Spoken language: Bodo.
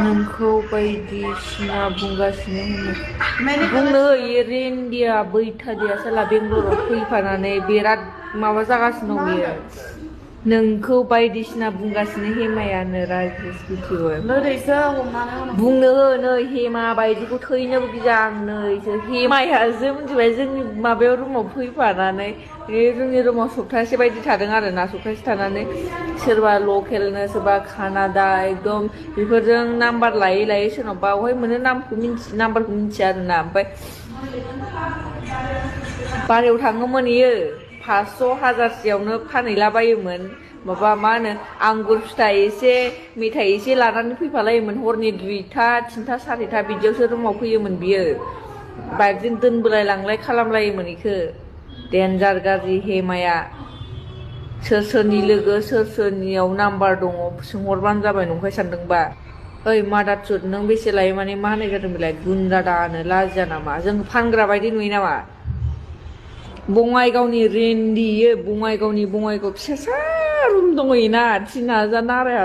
नोंखौ बायदिसिना बुंगासिनो बुंनो होयो रेन्डिया बैथादिया साला बेंगलराव फैफानानै बिराद माबा जागासिनो दं बियो नोंखौ बायदिसिना बुंगासिनो हेमायानो राजेश बुंनो हो नै हेमा बायदिखौ थैनोबो गिजा आं नैसो हेमायासो मिथिबाय जोंनि माबायाव रुमाव फैफानानै जोंनि रुमाव सप्तासे बायदि थादों आरो ना सप्तासे थानानै सोरबा लकेलनो सोरबा कानाडा एकदम बेफोरजों नाम्बार लायै लायै सोरनावबा बहाय मोनो नाम्बारखौ मिथिया आरो ना ओमफ्राय बारायाव थाङोमोन इयो 500,000सेयावनो फानहैलाबायोमोन माबा मा होनो आंगुर फिथाइ एसे मेथाइ एसे लानानै फैफालायोमोन हरनि 2टा 3टा 4टा बिदियावसो रुमाव फैयोमोन बियो बाइकजों दोनबोलाय लांलाय खालामलायोमोन इखो डेन्जार गाज्रि हेमाया सोर सोरनि लोगो सोर सोरनियाव नाम्बार दङ सोंहरबानो जाबाय नंखाय सानदोंबा ओइ मादारचोद नों बेसे लायो माने मा होनाय जादों बेलाय गुन्दा दानो लाजिया नामा जों फानग्रा बायदि नुयो नामा बङाइगावनि रेन्डि बङाइगाव फिसासा रुम दङना 3,000 नाराया